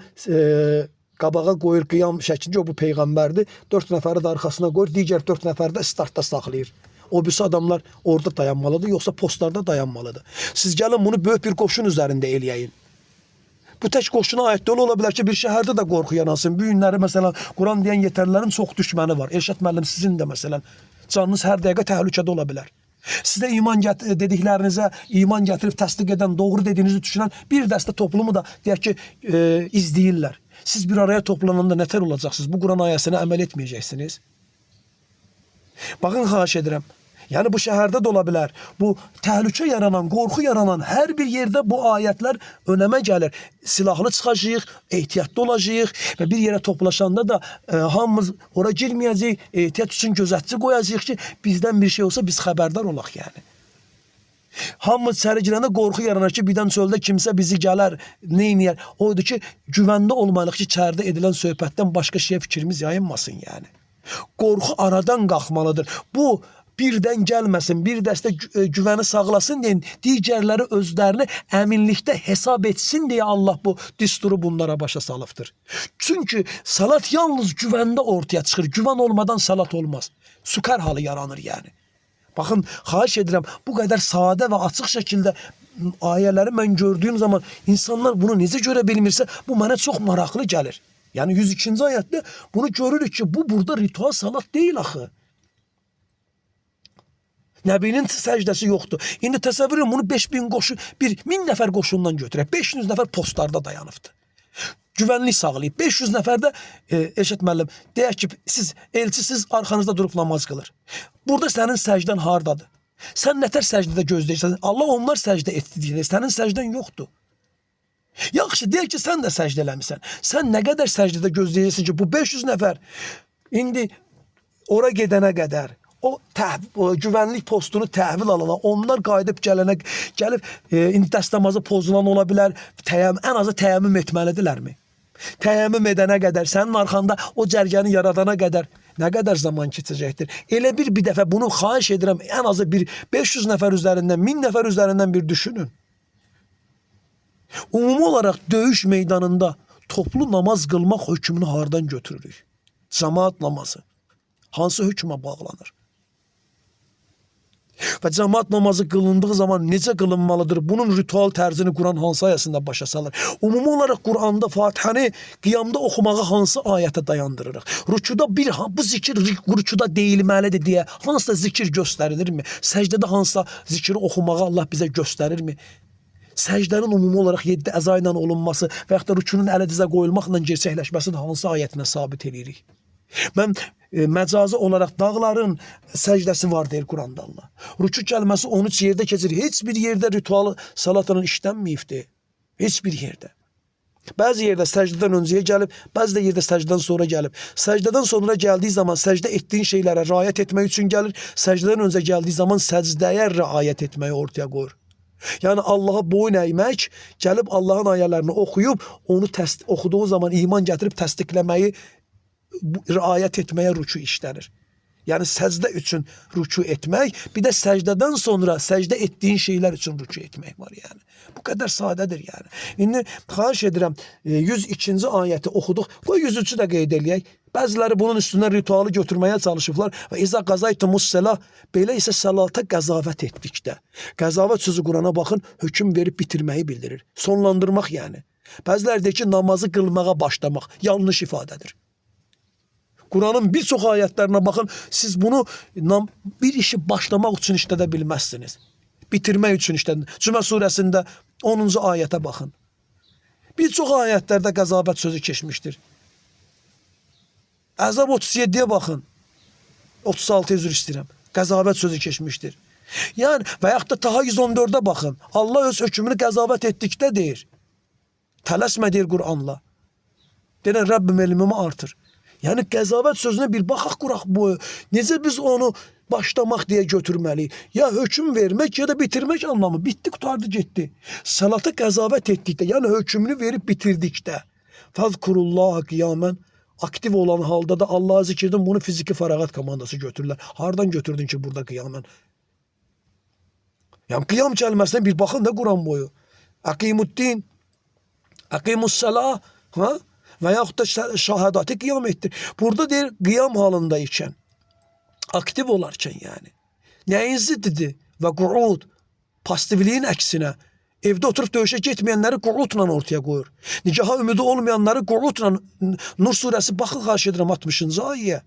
qabağa qoyur qiyam şəklində, o bu peyğəmbərdir. 4 nəfəri də arxasına qoyur, digər 4 nəfəri də startda saxlayır. O birisi adamlar orada dayanmalıdır, yoxsa postlarda dayanmalıdır. Siz gəlin bunu böyük bir qoşun üzərində eləyəyin. Bu tək qoşuna aid deyil, ola bilər ki, bir şəhərdə də qorxu yaransın. Bu günləri məsələn Quran deyən yetərlərin çox düşməni var. Elşad müəllim, sizin də məsələn canınız hər dəqiqə təhlükədə ola bilər. Sizə iman dediklərinizə iman gətirib təsdiq edən, doğru dediyinizi düşünən bir dəstə toplumu da deyək ki, izləyirlər. Siz bir araya toplananda nətər olacaqsınız? Bu Quran ayəsinə əməl etməyəcəksiniz. Baxın, xahiş edirəm. Yəni bu şəhərdə də ola bilər. Bu təhlükə yaranan, qorxu yaranan hər bir yerdə bu ayətlər önəmə gəlir. Silahlı çıxacağıq, ehtiyatlı olacağıq və bir yerə toplaşanda da hamımız ora girməyəcəyik, ehtiyat üçün gözətçi qoyacağıq ki, bizdən bir şey olsa biz xəbərdar olaq yəni. Hamımız içəri girəndə qorxu yaranır ki, birdən çöldə kimsə bizi gələr, neyniyər? O idi ki, güvəndə olmalıyıq ki, içəridə edilən söhbətdən başqa şeyə fikrimiz yayınmasın yəni. Qorxu aradan qalxmalıdır. Bu birdən gəlməsin, bir dəstə güvəni sağlasın deyin, digərləri özlərini əminlikdə hesab etsin deyə Allah bu düsturu bunlara başa salıbdır. Çünki salat yalnız güvəndə ortaya çıxır. Güvən olmadan salat olmaz. Sukar halı yaranır yəni. Baxın, xahiş edirəm, bu qədər sadə və açıq şəkildə ayələri mən gördüyüm zaman insanlar bunu necə görə bilmirsə, bu mənə çox maraqlı gəlir. Yəni 102-ci ayətdə bunu görürük ki, bu burada ritual salat deyil axı. Nəbinin səcdəsi yoxdur. İndi təsəvvür edin, bunu 5000 qoşun, 1000 nəfər qoşundan götürək. 500 nəfər postlarda dayanıbdır. Güvənlik sağlayıb. 500 nəfər də Elşad müəllim, deyək ki, siz elçisiz, arxanızda durub namaz qılır. Burada sənin səcdən hardadır? Sən nətər səcdədə gözləyirsən? Allah onlar səcdə etdi deyir. Sənin səcdən yoxdur. Yaxşı, deyək ki, sən də səcdə eləmisən. Sən nə qədər səcdədə gözləyirsən ki, bu 500 nəfər indi ora gedənə qədər o güvənlik postunu təhvil alana, onlar qayıdıb gələnə, gəlib indi dəstəmazı pozulan ola bilər, ən azı təyəmmüm etməlidirlərmi? Təyəmmüm edənə qədər, sənin arxanda o cərgəni yaradana qədər nə qədər zaman keçəcəkdir? Elə bir dəfə bunu xahiş edirəm, ən azı bir 500 nəfər üzərindən, 1000 nəfər üzərindən bir düşünün. Ümumi olaraq döyüş meydanında toplu namaz qılmaq hökmünü hardan götürürük? Cemaat namazı hansı hökmə bağlanır? Və cəmaat namazı qılındığı zaman necə qılınmalıdır? Bunun ritual tərzini Quran hansı ayəsində başa salır? Ümumi olaraq Quranda Fatihəni qiyamda oxumağı hansı ayətə dayandırırıq? Rükuda bu zikir rükuda deyilməlidir deyə hansısa zikir göstərilirmi? Səcdədə hansısa zikri oxumağı Allah bizə göstərirmi? Səcdənin ümumi olaraq 7 əza ilə olunması və yaxud da rükunun ələ dizə qoyulmaqla gerçəkləşməsini hansı ayətlə sabit eləyirik? Mən məcazi olaraq dağların səcdəsi var deyir Quranda Allah. Rükü kəlməsi 13 yerdə keçir. Heç bir yerdə ritualı salatla işlənməyibdir. Heç bir yerdə. Bəzi yerdə səcdədən öncəyə gəlib, bəzi də yerdə səcdədən sonra gəlib. Səcdədən sonra gəldiyi zaman səcdə etdiyin şeylərə riayət etmək üçün gəlir. Səcdədən öncə gəldiyi zaman səcdəyə riayət etməyi ortaya qoyur. Yəni Allaha boyun əymək, gəlib Allahın ayələrini oxuyub, onu oxuduğu zaman iman gətirib təsdiqləməyi, riayət etməyə rükü işlənir. Yəni səcdə üçün rükü etmək, bir də səcdədən sonra səcdə etdiyin şeylər üçün rükü etmək var yəni. Bu qədər sadədir yəni. İndi xahiş edirəm 102-ci ayəti oxuduq. Qoy 103-ü də qeyd eləyək. Bəziləri bunun üstündən ritualı götürməyə çalışıblar və izə qazaytumus səlah, belə isə səlata qəzavət etdikdə. Qəzavət sözü Qurana baxın, hökm verib bitirməyi bildirir. Sonlandırmaq yəni. Bəziləri deyir ki, namazı qılmağa başlamaq yanlış ifadədir. Quranın bir çox ayətlərinə baxın, siz bunu bir işi başlamaq üçün işlədə bilməzsiniz. Bitirmək üçün işlədin. Cümə surəsində 10-cu ayətə baxın. Bir çox ayətlərdə qəzavət sözü keçmişdir. Əzab 37-yə baxın. 36 üzr istəyirəm. Qəzavət sözü keçmişdir. Yəni və yaxud da Taha 114-ə baxın. Allah öz hökmünü qəzavət etdikdə deyir. Tələsmə deyir Quranla. Deyir Rəbbim elmimi artır. Yəni qəzavət sözünə bir baxaq quraq bu. Necə biz onu başlamaq deyə götürməliyik? Ya hökm vermək ya da bitirmək anlamı. Bitdi, qurtardı, getdi. Salatı qəzavət etdikdə, yəni hökmünü verib bitirdikdə, fəzkurullaha qiyamən, aktiv olan halda da Allahı zikr edin, bunu fiziki fərağət komandası götürürlər. Hardan götürdün ki burada qiyamən? Yəni qiyam kəlməsinə bir baxın da Quran boyu. Əqimuddin, əqimussalah, ha? Və yaxud da şahadəti qiyam etdir. Burada deyir qiyam halında ikən, aktiv olarkən yəni. Nəyin ziddidir? Və qu'ud, passivliyin əksinə. Evdə oturub döyüşə getməyənləri qu'udla ortaya qoyur. Nikaha ümidi olmayanları qu'udla, Nur surəsi baxın xahiş edirəm 60-cı ayəyə.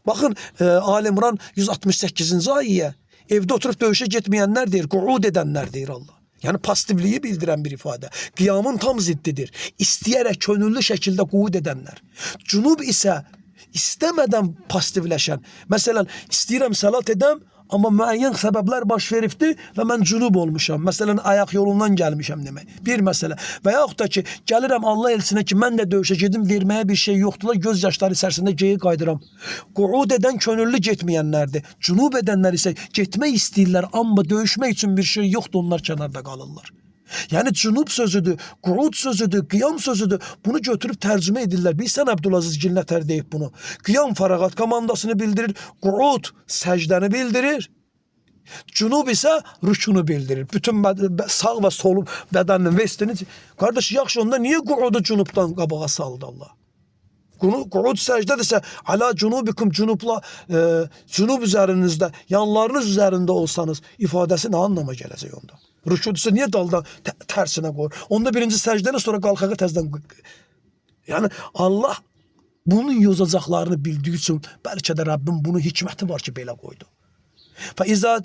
Baxın Ali İmran 168-ci ayəyə. Evdə oturub döyüşə getməyənlər deyir, qu'ud edənlər deyir Allah. Yəni passivliyi bildirən bir ifadə. Qiyamın tam ziddidir. İstəyərək könüllü şəkildə qu'ud edənlər. Cünub isə istəmədən passivləşən. Məsələn, istəyirəm salat edəm, amma müəyyən səbəblər baş veribdir və mən cünub olmuşam. Məsələn, ayaq yolundan gəlmişəm demək. Bir məsələ. Və yaxud da ki, gəlirəm Allah elçinə ki, mən də döyüşə gedim, verməyə bir şey yoxdurlar, göz yaşları içərisində geri qayıdıram. Qu'ud edən könüllü getməyənlərdir. Cünub edənlər isə getmək istəyirlər, amma döyüşmək üçün bir şey yoxdur, onlar kənarda qalırlar. Yəni cünub sözüdür, qu'ud sözüdür, qiyam sözüdür. Bunu götürüb tərcümə edirlər. Bilsən Əbdüləziz Gil nətər deyib bunu. Qiyam fərağat komandasını bildirir, qu'ud səcdəni bildirir. Cünub isə rükunu bildirir. Bütün sağ və sol bədəninin vestini. Qardaş, yaxşı, onda niyə qu'udu cünubdan qabağa saldı Allah? Qu'ud səcdədirsə, alə cunubikum cünubla, cünub üzərinizdə, yanlarınız üzərində olsanız ifadəsi nə anlama gələcək onda? Rükudursa niyə daldan tərsinə qoyur? Onda birinci səcdəni, sonra qalxağı təzdən. Yəni Allah bunun yozacaqlarını bildiyi üçün bəlkə də Rəbbim bunun hikməti var ki, belə qoydu. Fə izə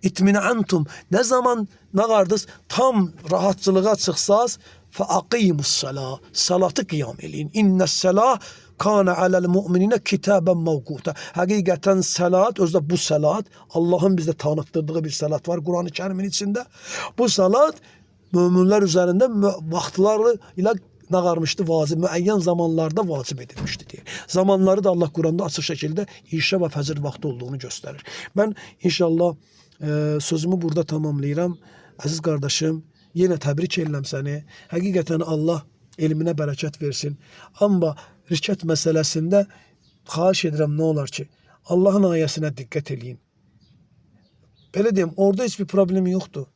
itminantum, nə zaman nə qardınız, tam rahatçılığa çıxsaz, fə aqimus salah, salatı qiyam eləyin. İnnəs salah kana aləl mu'mininə kitabən mevquta. Həqiqətən salat, özdə bu salat Allahın bizə tanıtdırdığı bir salat var Quran-ı Kərimin içində. Bu salat möminlər üzərində vaxtları ilə nə qarmışdı? Vacib, müəyyən zamanlarda vacib edilmişdi deyir. Zamanları da Allah Quranda açıq şəkildə işə və fəcr vaxtı olduğunu göstərir. Mən inşallah sözümü burada tamamlayıram. Əziz qardaşım, yenə təbrik edirəm səni. Həqiqətən Allah elminə bərəkət versin. Amma rikət məsələsində xahiş edirəm nə olar ki, Allahın ayəsinə diqqət eləyin. Belə deyim, orada heç bir problemi yoxdur.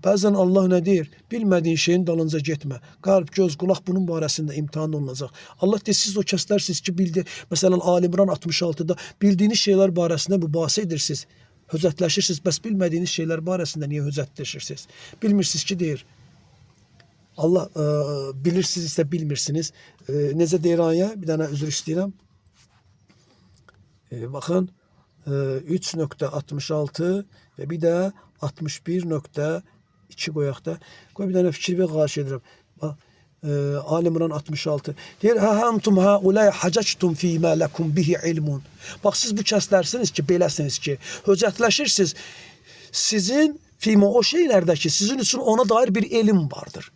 Bəzən Allah nə deyir? Bilmədiyin şeyin dalınca getmə. Qalb, göz, qulaq bunun barəsində imtahan olunacaq. Allah deyir, siz o kəslərsiniz ki, bildi. Məsələn, Ali İmran 66-da bildiyiniz şeylər barəsində mübahisə edirsiniz. Höcətləşirsiniz, bəs bilmədiyiniz şeylər barəsində niyə höcətləşirsiniz? Bilmirsiniz ki, deyir. Allah bilirsinizsə bilmirsiniz. Necə deyir ayə? Bir dənə üzr istəyirəm. Baxın 3.66 və bir də 61.2 qoyaq da. Qoy bir dənə fikir ver, xahiş edirəm. Bax, Ali İmran 66. Deyir, hə entum haulay hacactum fi ma lekum bihi ilmun. Bax siz bu kəslərsiniz ki, beləsiniz ki, höcətləşirsiniz. Sizin fima o şeylərdə ki, sizin üçün ona dair bir elm vardır.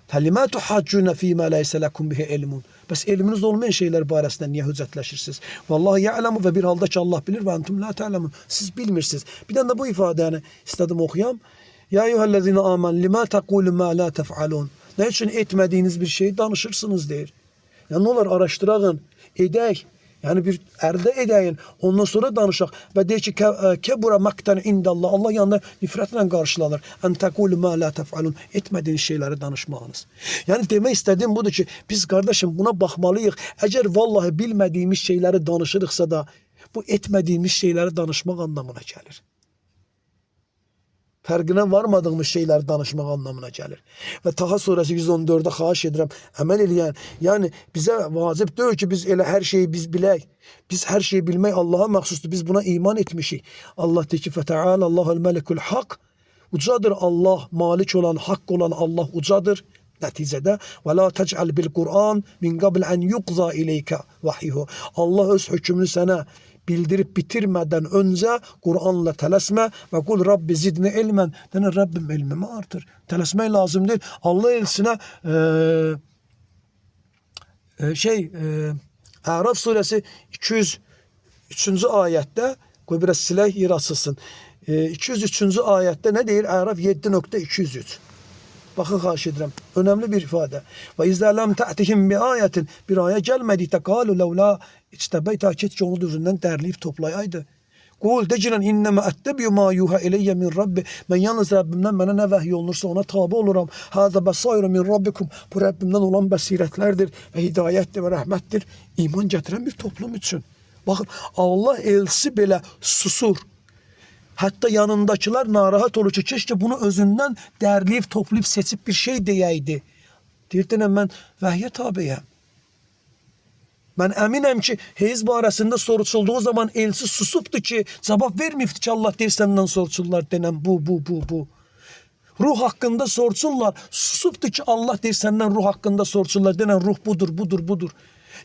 Fəlimə tuhaccuna fīmə leysə lekum bihi ilmun. Bəs elminiz olmayan şeylər barəsində niyə höcətləşirsiniz? Vallahu ya'lemu və bir halda ki Allah bilir və entum la ta'lemun. Siz bilmirsiniz. Bir dənə də bu ifadəni istədim oxuyam. Ya eyyuhellezine amen lima taqulu ma la tef'alun. Nə üçün etmədiyiniz bir şeyi danışırsınız deyir. Yəni nə olar araşdırağın, edək. Yəni bir əldə edəyin, ondan sonra danışaq və deyir ki, kebura maktan indallah. Allah yanında nifrətlə qarşılanır. En taqulu ma la tef'alun. Etmədiyiniz şeyləri danışmağınız. Yəni demək istədiyim budur ki, biz qardaşım buna baxmalıyıq. Əgər vallahi bilmədiyimiz şeyləri danışırıqsa da bu etmədiyimiz şeyləri danışmaq anlamına gəlir. Fərqinə varmadığımız şeyləri danışmaq anlamına gəlir. Və Taha surəsi 114-də xahiş edirəm, əməl eləyən, yəni bizə vacib deyil ki, biz elə hər şeyi biz bilək. Biz hər şeyi bilmək Allaha məxsusdur. Biz buna iman etmişik. Allah deyir ki, "Fətəala Allahul Məlikul Haqq." Ucadır Allah, malik olan, haqq olan Allah ucadır. Nəticədə və la tec'al bil Qur'an min qabl an yuqza ileyka vahyuhu. Allah öz hökmünü sənə bildirib bitirmədən öncə Qur'anla tələsmə və qul Rabbi zidni ilmən. Denən Rəbbim elmimi artır. Tələsmək lazım deyil. Allah elçisinə Əraf surəsi 203-cü ayətdə qoy biraz silək yer açılsın. 203-cü ayətdə nə deyir? Əraf 7.203. Baxın xahiş edirəm. Önəmli bir ifadə. Və izə ləm tə'tihim bi ayətin bir ayə gəlmədikdə qalu ləvla içtəbəytə keşke onu özündən dərləyib toplayaydı. Qul decinən innəmə əttebiyu ma yuhə ileyyə min Rabbi. Mən yalnız Rəbbimdən mənə nə vəhy olunursa ona tabi oluram. Həzə bəsairu min Rabbikum. Bu Rəbbimdən olan bəsirətlərdir və hidayətdir və rəhmətdir. İman gətirən bir toplum üçün. Baxın Allah elçisi belə susur. Hətta yanındakılar narahat olur ki, keşke bunu özündən dərləyib, toplayıb, seçib bir şey deyəydi. Deyir, denən mən vəhyə tabiyəm. Mən əminəm ki, heyz barəsində soruşulduğu zaman elçi susubdu ki, cavab verməyibdi ki, Allah deyir səndən soruşurlar, denən bu, bu, bu, bu. Ruh haqqında soruşurlar, susubdu ki, Allah deyir səndən ruh haqqında soruşurlar, denən ruh budur, budur, budur.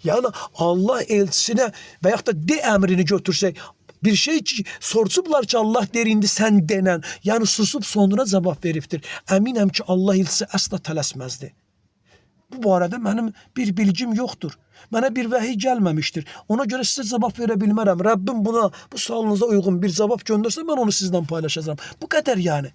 Yəni Allah elçisinə və yaxud da de əmrini götürsək, bir şey ki, soruşublar ki, Allah deyir indi sən denən. Yəni susub sonra cavab veribdir. Əminəm ki, Allah elçisi əsla tələsməzdi. Bu barədə mənim bir bilgim yoxdur. Mənə bir vəhiy gəlməmişdir. Ona görə sizə cavab verə bilmərəm. Rəbbim buna, bu sualınıza uyğun bir cavab göndərsə mən onu sizlə paylaşacağam. Bu qədər yəni.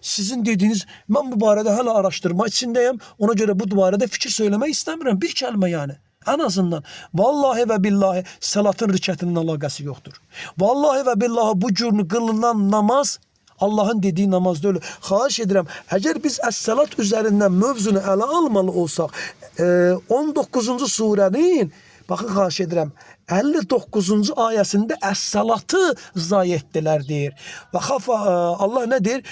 Sizin dediyiniz, mən bu barədə hələ araşdırma içindəyəm. Ona görə bu barədə fikir söyləmək istəmirəm. Bir kəlmə yəni. Ən azından vallahi və billahi salatın rükətinin əlaqəsi yoxdur. Vallahi və billahi bu cür qılınan namaz Allahın dediyi namaz deyil. Xahiş edirəm, əgər biz əs-salat üzərindən mövzunu ələ almalı olsaq, 19-cu surənin baxın xahiş edirəm, 59-cu ayəsində əs-salatı zayi etdilər deyir. Və xafa Allah nə deyir?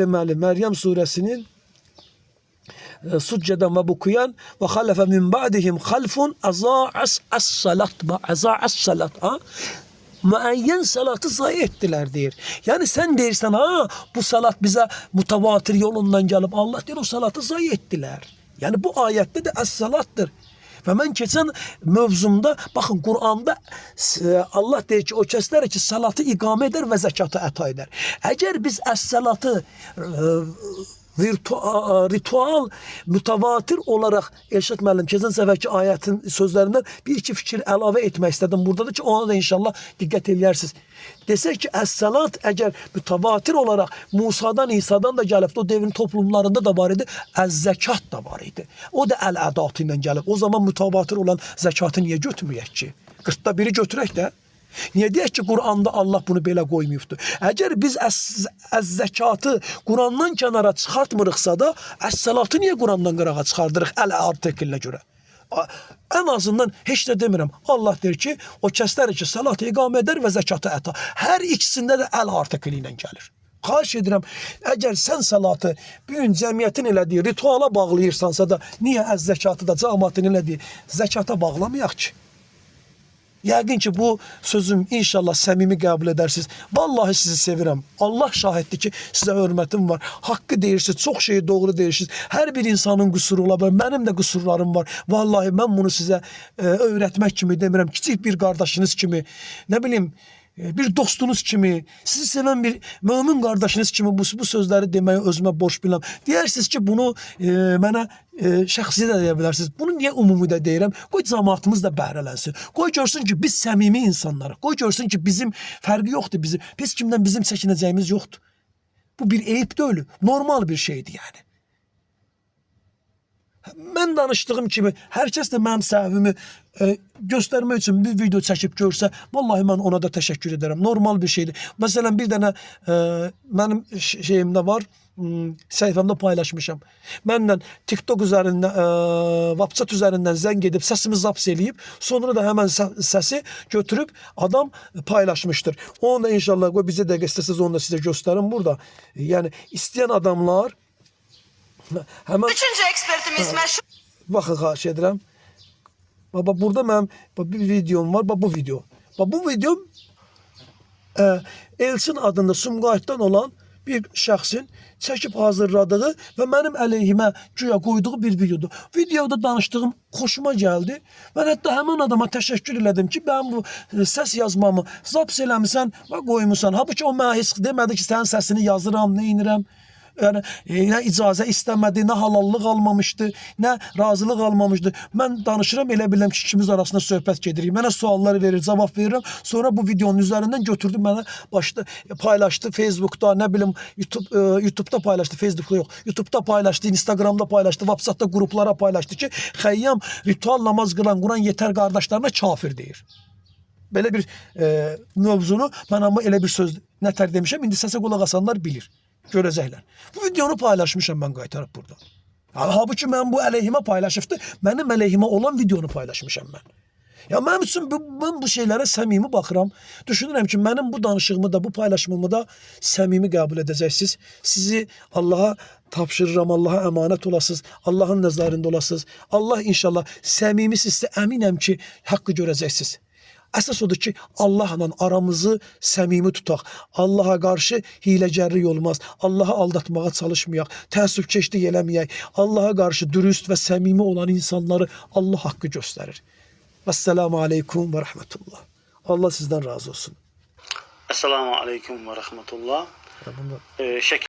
Deməli Məryəm surəsinin succadan və bukuyan və xələfə min ba'dihim xalfun əza'as əs-salat əza'as salat ha? Müəyyən salatı zayi etdilər deyir. Yəni sən deyirsən ha bu salat bizə mutavatir yolundan gəlib. Allah deyir o salatı zayi etdilər. Yəni bu ayətdə də əs-salatdır. Və mən keçən mövzumda baxın Quranda Allah deyir ki o kəslər ki salatı iqamə edər və zəkatı əta edər. Əgər biz əs-salatı ritual mütəvatir olaraq Elşad müəllim keçən səfərki ayətin sözlərindən bir iki fikir əlavə etmək istədim burada da ki ona da inşallah diqqət eləyərsiniz. Desək ki əs-salat əgər mütəvatir olaraq Musadan, İsa'dan da gəlibdi, o devrin toplumlarında da var idi, əz-zəkat da var idi. O da əl-ədatı ilə gəlib. O zaman mütəvatir olan zəkatı niyə götürməyək ki? 40-da biri götürək də. Niyə deyək ki, Quranda Allah bunu belə qoymayıbdır? Əgər biz əz-zəkatı Qurandan kənara çıxartmırıqsa da, əs-salatı niyə Qurandan qırağa çıxardırıq əl artiklinə görə? Ən azından heç də demirəm. Allah deyir ki, o kəslər ki, salat iqamə edər və zəkatı əta. Hər ikisində də əl artikli ilə gəlir. Xahiş edirəm, əgər sən salatı bu gün cəmiyyətin elədiyi rituala bağlayırsansa da, niyə əz zəkatı da cəmaatın elədiyi zəkata bağlamayaq ki? Yəqin ki, bu sözüm inşallah səmimi qəbul edərsiniz. Vallahi sizi sevirəm. Allah şahiddir ki, sizə hörmətim var. Haqqı deyirsiniz, çox şeyi doğru deyirsiniz. Hər bir insanın qüsuru ola bilər. Mənim də qüsurlarım var. Vallahi mən bunu sizə öyrətmək kimi demirəm. Kiçik bir qardaşınız kimi, nə bilim, bir dostunuz kimi, sizi sevən bir mömin qardaşınız kimi bu sözləri deməyi özümə borc bilirəm. Deyərsiniz ki, bunu mənə şəxsi də deyə bilərsiniz. Bunu niyə ümumi də deyirəm? Qoy cəmaatımız da bəhrələnsin. Qoy görsün ki, biz səmimi insanlarıq. Qoy görsün ki, bizim fərqi yoxdur bizim. Heç kimdən bizim çəkinəcəyimiz yoxdur. Bu bir eyib deyil, normal bir şeydir yəni. Mən danışdığım kimi hər kəs də mənim səhvimi göstərmək üçün bir video çəkib görsə, vallahi mən ona da təşəkkür edərəm. Normal bir şeydir. Məsələn, bir dənə mənim şeyimdə var, səhifəmdə paylaşmışam. Mənlə TikTok üzərindən, WhatsApp üzərindən zəng edib səsimi zaps eləyib, sonra da həmən səsi götürüb adam paylaşmışdır. Onu da inşallah qoy bizə dəqiqə istəsəz onu da sizə göstərim burada. Yəni istəyən adamlar həmən Üçüncü ekspertimiz meşhur Baxın, xahiş edirəm. Bax, burada mənim bax, bir videom var. Bax bu video. Bax bu video Elçin adında Sumqayıtdan olan bir şəxsin çəkib hazırladığı və mənim əleyhimə güya qoyduğu bir videodur. Videoda danışdığım xoşuma gəldi. Mən hətta həmin adama təşəkkür elədim ki, mən bu səs yazmamı zaps eləmisən və qoymusan. Halbuki o mənə heç demədi ki, sənin səsini yazıram, nə edirəm. Yəni nə icazə istəmədi, nə halallıq almamışdı, nə razılıq almamışdı. Mən danışıram, elə bilirəm ki, ikimiz arasında söhbət gedirik. Mənə suallar verir, cavab verirəm. Sonra bu videonun üzərindən götürdü mənə başda paylaşdı Facebookda, nə bilim YouTube-da paylaşdı, Facebookda yox. YouTube-da paylaşdı, Instagramda paylaşdı, WhatsApp-da qruplara paylaşdı ki, Xəyyam ritual namaz qılan Quran yetər qardaşlarına kafir deyir. Belə bir mövzunu mən amma elə bir söz nətər demişəm, indi səsə qulaq asanlar bilir, görəcəklər. Bu videonu paylaşmışam mən qaytarıb burada. Halbuki mən bu əleyhimə paylaşıbdı, mənim əleyhimə olan videonu paylaşmışam mən. Ya mənim üçün mən bu şeylərə səmimi baxıram. Düşünürəm ki, mənim bu danışığımı da, bu paylaşımımı da səmimi qəbul edəcəksiniz. Sizi Allaha tapşırıram, Allaha əmanət olasınız, Allahın nəzərində olasınız. Allah inşallah səmimisinizsə əminəm ki, haqqı görəcəksiniz. Əsas odur ki, Allahla aramızı səmimi tutaq. Allaha qarşı hiləgərlik olmaz. Allahı aldatmağa çalışmayaq. Təəssübkeşlik eləməyək. Allaha qarşı dürüst və səmimi olan insanları Allah haqqı göstərir. Vəssalamu aleykum və rəhmətullah. Allah sizdən razı olsun. Esselamu Aleyküm ve Rahmetullah. Ya bunu Şeker